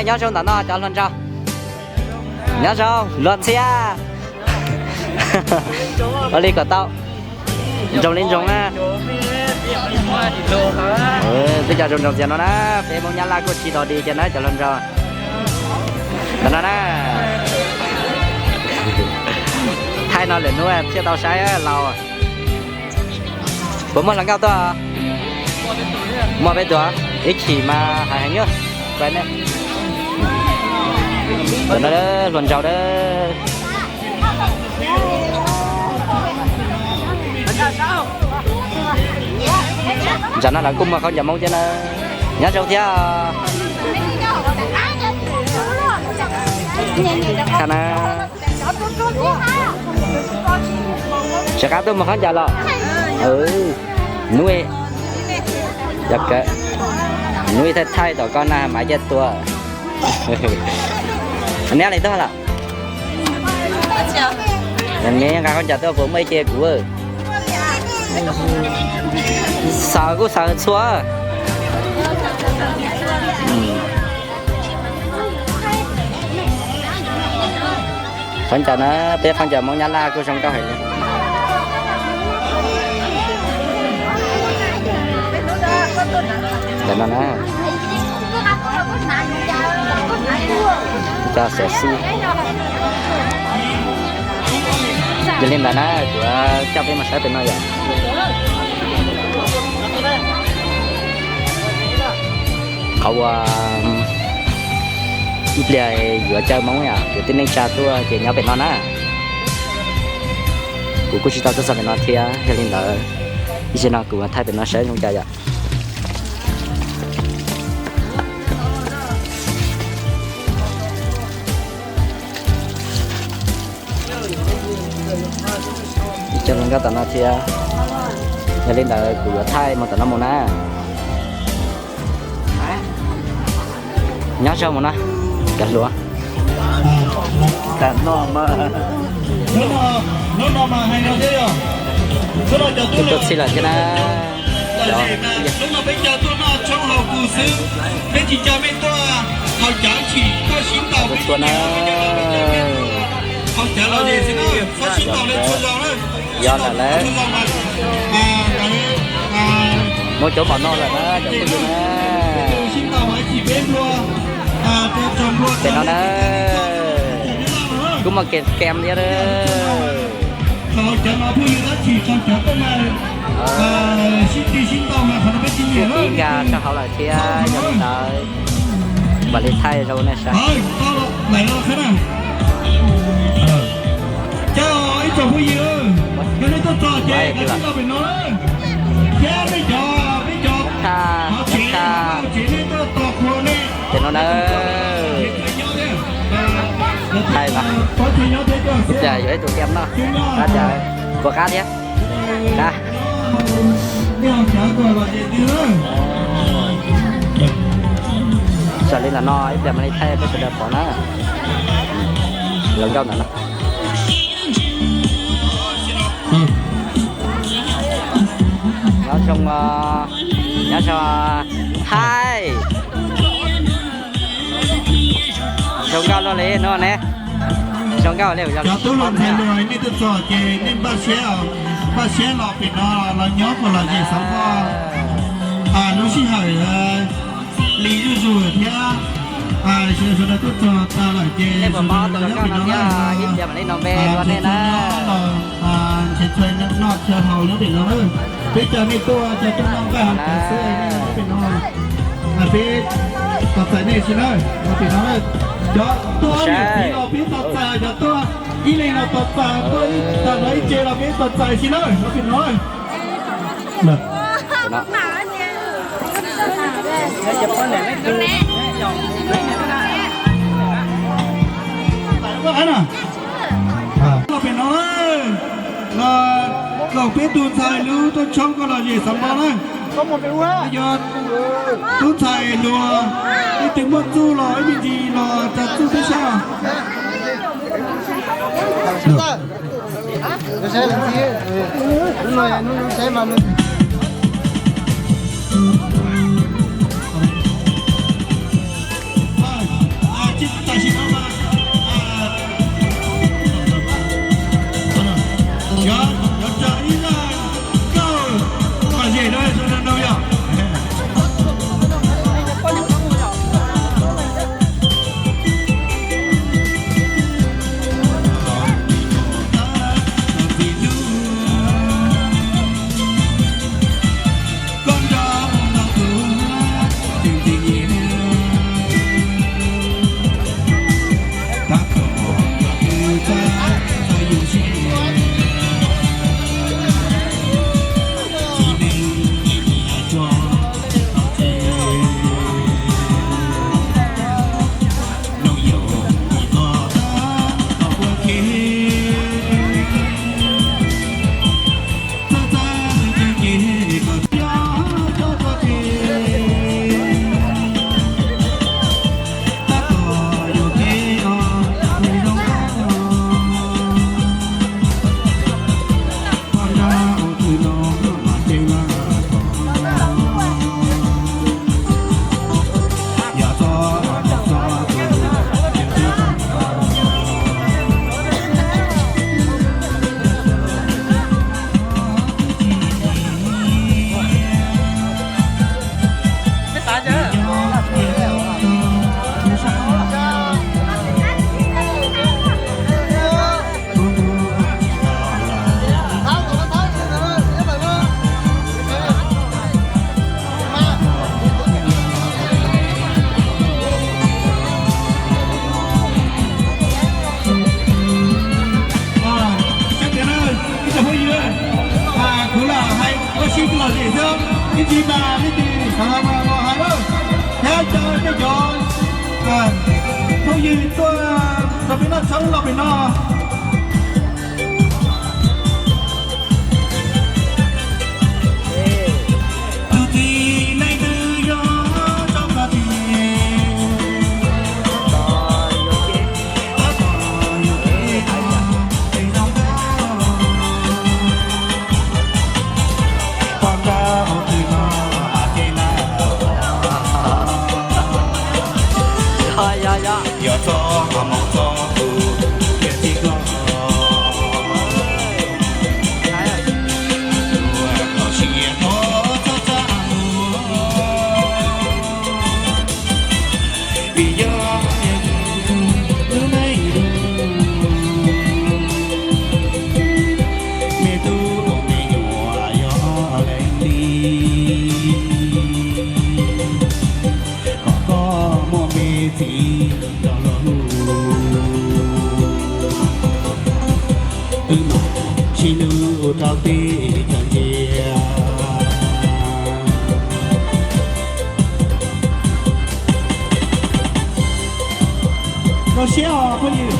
Nyob zoo ntawm no cov hluas nraug. Nyob zoo hluas ntxhiab. Ua li kom tau. Ntsoos li ntsoos na. Twb cov zoo ntsoos txias no na, peb Hmoob Nyab Laj kuj tsis dog dig kiag na cov hluas nraug. Ntawm no na. Thaij no lwm hnub thiaj tau saib laus. Puas muaj hluas nkauj tuaj? Muaj peb tus, ib chim mas hais heev. Ntawm no hluas nraug dawb. Tam no lawv kuj muag khaub ncaws Hmoob thiab na. Nyob zoo thiab. Kha na. Tsis qab tuaj muag khaub ncaws los? Hnub, hnub thaij thaij tom koj na mas caj tua. Neb li tuaj los? Neb nqa khaub ncaws tuaj puas muaj ib ce kuv? Xaws kuj xaws txhua. Khaub ncaws na, peb khaub ncaws Hmoob Nyab Laj kuj zoo nkauj heev li. Ntawm no na. Cov xov xwm. Yog li ntawd na, kuv coj peb mus saib pem no yom. Qhov uas ib pliag yuav caw Hmoob yom, yuav tib neej tsa tuaj ces nyob pem no na. Kuv kuj tsis tau tuaj txog pem no thiab, yog li ntawd ib zaug no kuv thaij pem no saib zoo cas yom. Ib co hluas nkauj tom no thiab, yog li ntawd kuv yuav thaij mus tom no mus na. Nyob zoo mus na, cov hluas. Tus tuaj txhij lawm thiab na. Peb caug tuaj noj tshoob haus kus xwb, peb tsis caw nej tuaj haus cawv tshim tuaj sib ntaus, peb tsis caw, haus cawv los ces xwb na, txhob sib ntaus li txhua zaus na. Yog lawm lawm. Muaj cov mom no lawm na, cov phooj ywg na. Pem no na, kuj muaj kem kem thiab na. Kuj ib nkag rau hauv lawm thiab, yog li ntawd vam li thaij rau nej saib. Pem no na. Thaij mas, ib pliag yuav ib tug kem no, puas qab thiab? Qab. Txawm li ntawm no ib pliag mam li thaij peb sawv daws pom na. Hluas nkauj ntawm no. Nyob zoo, nyob zoo, hais. Zoo nkauj luaj li no ne. Zoo nkauj li. Cov tub hluas ntxhais hluas nej tuaj txog ces nej npaj siab, npaj siab los pem no los nyob kom lom zem xav pom lub sij hawm li zuj zus thiab. Sawv daws tuaj txog tas lawm ces sawv daws los nyob pem no na. Ntshe txhua noj txhua haus nyob pem no na. Peb cov nej tuaj cov tuaj noj nqaij haus cawv xwb, nej nyob pem no. Peb tos txais nej tsis na, nyob pem no na. Cov tuaj ib leeg los peb tos txais, cov tuaj ib leeg los tos txais, tuaj ib tag los ib ce los peb tos txais tsis na, nyob pem no. Pem no, los zaum peb tus ntxhais lub tuaj tshoob koj lom zem xav npo na. Yog tub ntxhais hluas, leej twg muaj txuj los ib me ntsis los tsa txuj peb saib. Ib txhia mas ib txhia los hais lawm, thiab cov nej cov phooj ywg tuaj rau peb noj tshoob los pem no. Tus txiv neej twg yog tso koj txiv, tab tom yuav kev, tab tom yuav kev, tes zoo nkauj. Pom nkawd hauv twg no, ces na, yog txog qhov mus txog tus, yog tsis koj, los sis txhob txaj mus. Vim yog lub neej, me tub me nyuam yog leej li, kom koj muaj me txiv rau luag hlub, wb mus sib hlub rau teb chaws Nplog. Zoo siab os phooj ywg.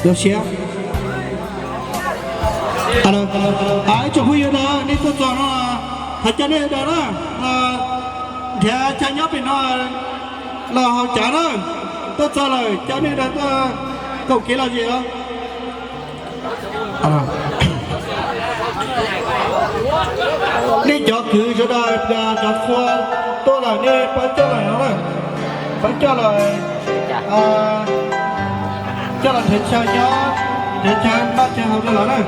Zoo siab. Ib tsoom phooj ywg na, nej tuaj txog no, thov coj nej daws na, nrhiav chaw nyob pem no los haus cawv na. Tuaj txog lawm coj nej daws tuaj koom kev lom zem os. Nej cov kwv sawv daws, cov txhua tuaj lawm nej pab coj lawm no na, pab coj lawm, coj los nrhiav chaw nyob, nrhiav chaw noj chaw haus rau lawv na.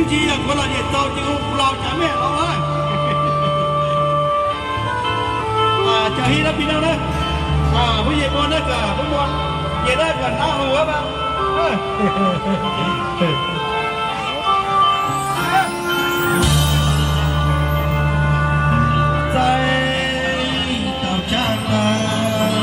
Tsis yog kuv los nyiam txaus ces kuv los cas mej los. Cov hib dab pis no na, pub yej muag na, kom pub muag, yej dab kom nab hu. Txais tau tshaj plaws.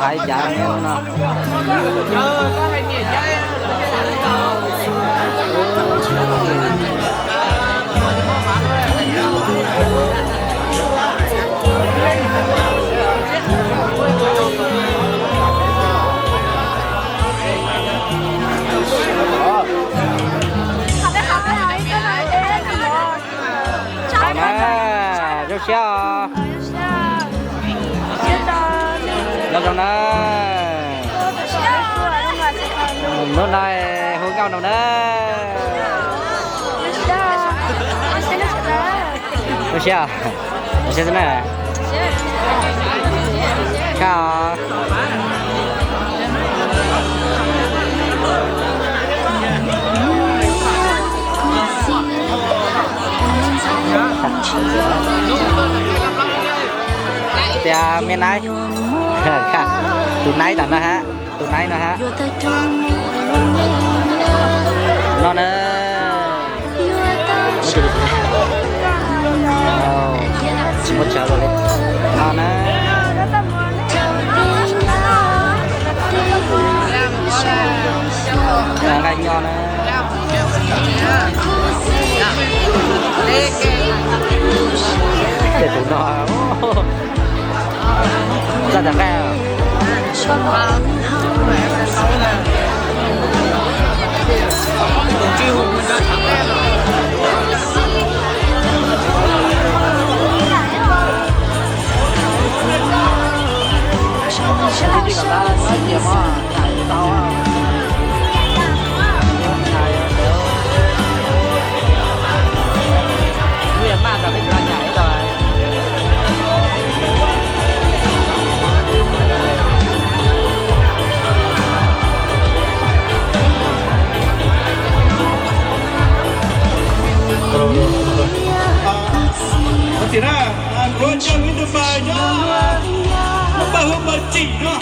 Hais cas no. Zoo siab os. Nyob zoo na. Hnub no hu nkauj nraug na. Zoo siab, zoo siab xwb na. Koj tias me naib, tus naib tom no hab, tus naib no hab. No na. Tsis muaj tsawv los li. No na. Nqaij nyob na. Tej tus no txaj tag nqaij. Ua txiv na, kuv coj ib tug pawg nyob, lub pawg hu Pawg Tsim no,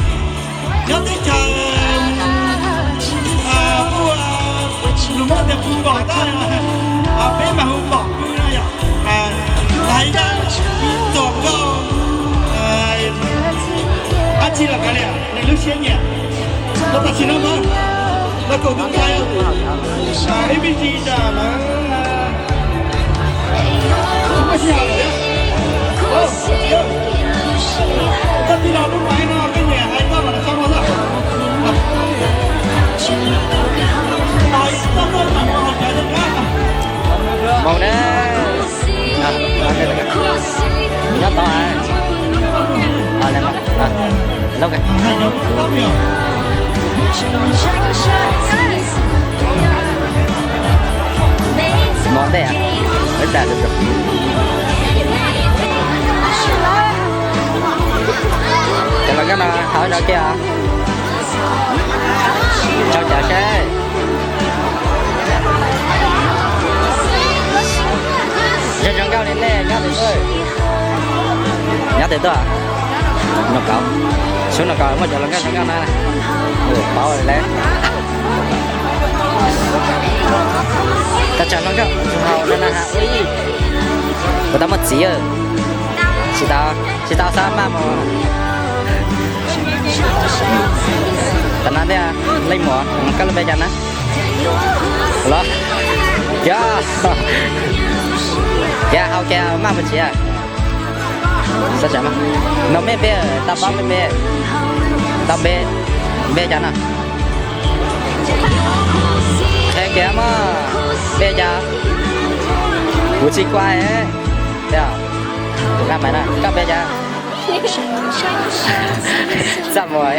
nyob teb chaws, hu, lus Hmoob tias Pu Pom na, peb mas hu Pom Pw no yom. Hais txog nkauj dab tsi los kav liam, nws lub siab nyiam. Los tam sim no mas los kaum tus ntxhais, ib me ntsis tas lawm. Koj tij laug lub maim no koj nyiam hais koj los txog no na. Mus na. Nyob tod. Mov ntej, ib tag. Cov hluas nkauj no hauv no kiag os. Rau cov seb. Zoo zoo nkauj li nej nyob twg tuaj? Nyob twg tuaj? Noj Kauv. Xyov Noj Kauv muaj cov hluas nkauj zoo nkauj na. Paub lawm. Tag tsam hluas nkauj haus no na ha. Ua tau muaj txiv. Tsis tau, tsis tau xav maj mus. Tam no tias leej muam, koj lub npe cas na? Los, yog, yog hau kiag maj mus txiv. No mej npe, tau paub mej npe, tau npe, npe cas no? Qhia kiag mog, npe cas? Kuv tsis kua. Koj npe cas? Txaj muag.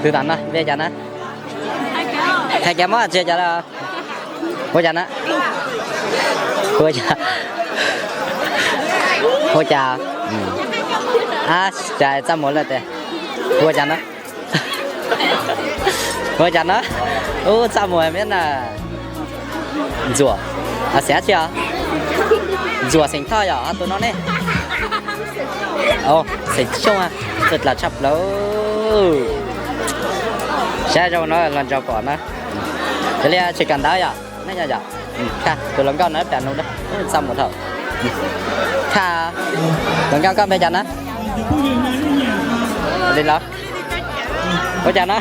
Tus tam no npe cas na? Qhia kiag mog, tsis cas los. Hu cas na? Hu cas? Hu cas? Ab, cas txaj muag lawm tiag. Hu cas na? Hu cas na? Ub, txaj muag me na. Ntxuam, xeem dab tsi os? Ntxuam xeem Thoj yom, tus no ne. Xeem Xyooj, txawj dlam tshaj plaws. Saib zoo no los nrog pom na. Yog li tsis kawm ntawv yom, nej nyob yom. Khaj, tus hluas nkauj no pem nus, txaj muag dhau. Khaj, hluas nkauj koj npe cas na? Li los? Hu cas na?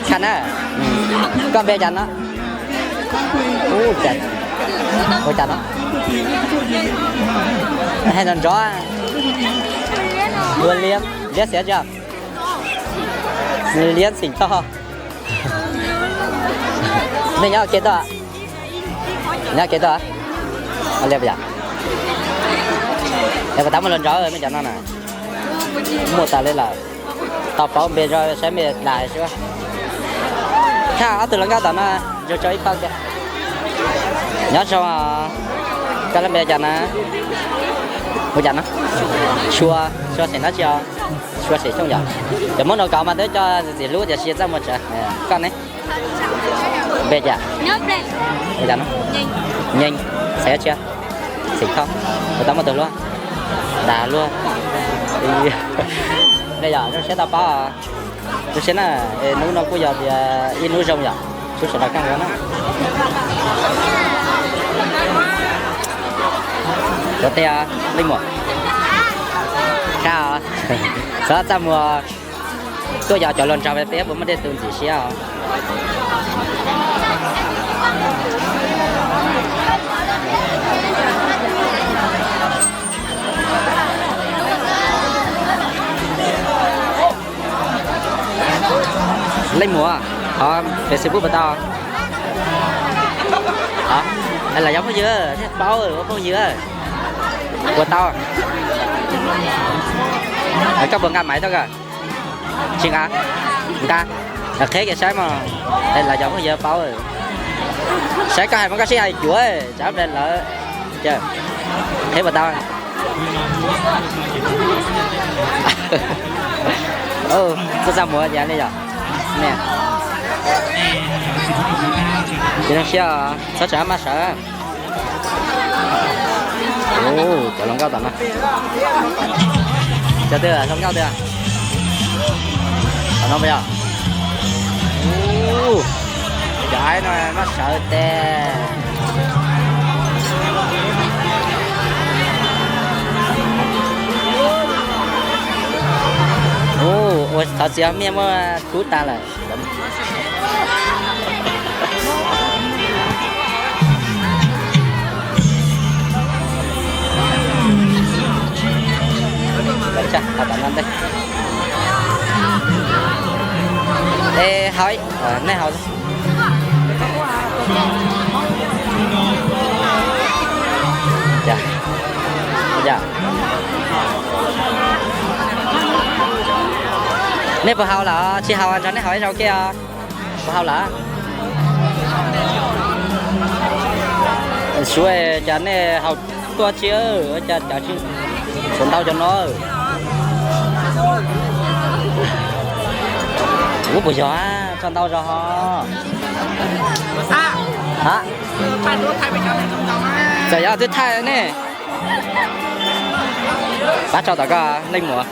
Khaj na, koj npe cas na? Hu cas na? Hais nrov nrov. Hu Liab, Liab xeem dab tsi? Liab xeem Thoj. Nej nyob ua ke tuaj? Nyob ua ke tuaj? Li yom. Es puas tau muaj hluas nraug nej cov no na? Muaj tas li lawm. Tau paub npe zoo saib npe lam hais xwb. Khaj, ob tug hluas nkauj tom no, nrog tso ib pauj kiag. Nyob zoo os. Koj lub npe cas na? Ua cas no? Sua, sua xeem dab tsi os? Sua xeem Xyooj yom. Cov Hmoob no kov mas twb coj ntxim hlub tiam sis txaj muag tsawv. Koj ne? Npe cas? Ua cas no? Nyeej. Xeem dab tsi? Xeem Thoj. Puas tau muaj tus hlub? Dag luaj. Nej yom, zoo siab tau paub. Zoo siab na, hnub no kuj yog tias ib hnub zoo yom, txhua sawv daws kaj ua na. Ua tiag, leej muam. Kaj, xav txaj muag tuaj yog cov hluas nraug peb puas muaj tej tus ntxim siab os. Leej muam, qhov Facebook puas tau? Los yog phooj ywg, thiaj paub ua phooj ywg. Puas tau? Koj puas nqa maiv tuaj kawg? Tsis nqa? Nqa. Qheb kiag saib mog. Los yog phooj ywg paub. Saib koj hais mas koj sib hais cuav, tsav ple lawm. Qheb puas tau? Txaj txaj muag cas li yom. Tsis zoo siab, txhob tseem maj sawv. Cov hluas nkauj tom no. Cov twg hluas nkauj twg? Tom no yog. Cov aib no maj sawv tes. Ua thov txiv miaj muaj kub tas lawm. Ej, haus, nej haus. Nej puas haus lawm? Tsis haus nrog nej haus ib zaug kiag os. Puas haus lawm? Suav, cas nej haus tuaj tsis, cas cov tsis tshua ntau cov no. Ub, puas yog tso ntau zog ho? Txawm yog twb thaij ne. Pab tso tom koj leej muam.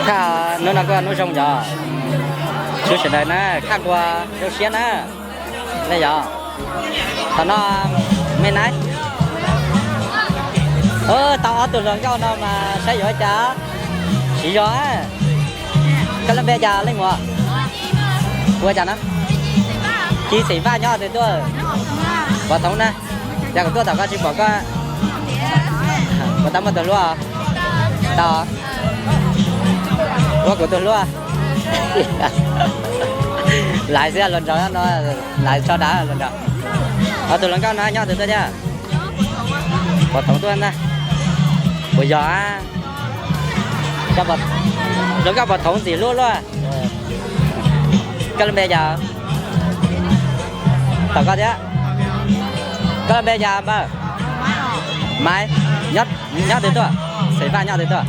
Khaj, hnub no kuj hnub zoo yog txhua sawv daws na, khaj kuas zoo siab na. Nej yog tom no me na. Tau ob tug hluas nkauj no mas saib yuav ua cas. Siv zog. Koj lub npe cas leej muam? Ua cas no? Ci Xeem Vaj nyob twg tuaj? Pov Thoov na. Yog kuv tuaj tom koj tsis pom koj. Puas tau muaj tus hlub? Tau. Ua kuv tus hlub. Laiv xwb hluas nraug no, laiv tso dav hluas nraug. Ob tug hluas nkauj no nyob twg tuaj thiab? Pov Thoov tuaj ntag. Puas yog? Hluas nkauj Pov Thoov ntxim hlub luaj. Koj lub npe cas? Tom koj thiab. Koj lub npe cas npawg? Maiv. Nyob twg tuaj? Xeem Vaj nyob twg tuaj?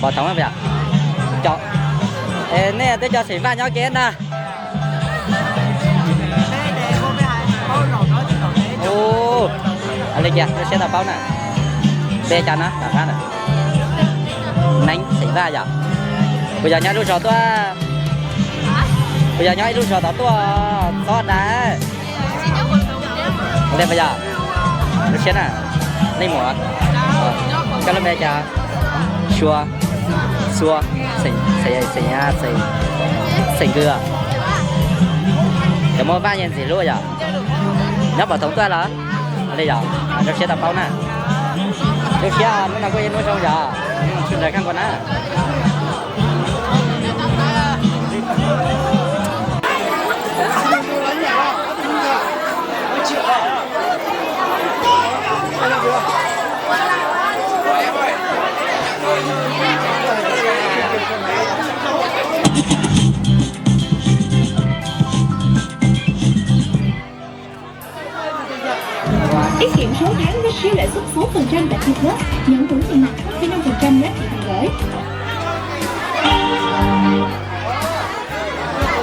Pov Thoov yom. Nej twb cov Xeem Vaj nyob kev na. Ua li cas lub siab tau paub na. Npe cas no tom qab na? Neeb Xeem Vaj yom. Puas yog nyob ib lub zos tuaj? Puas yog nyob ib lub zos tom tuaj txhob da? Ua li puas yog? Lub siab na. Leej muam, koj lub npe cas? Sua, Xua, Xeem, Xeem, Xeem Kwv. Cov muaj Vaj yeej ntxim hlub yom. Nyob Pov Thoov tuaj los? Ua li yog, zoo siab tau paub na. Zoo siab, hnub no kuj ib hnub zoo yog. Sawv daws kaj nkaus na. Siêu lãi suất sáu phần trăm tại Kiệt Plus, nhóm vốn tiền mặt gấp năm phần trăm giá trị tiền gửi.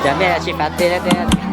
Cov nej tsis pab tej, tej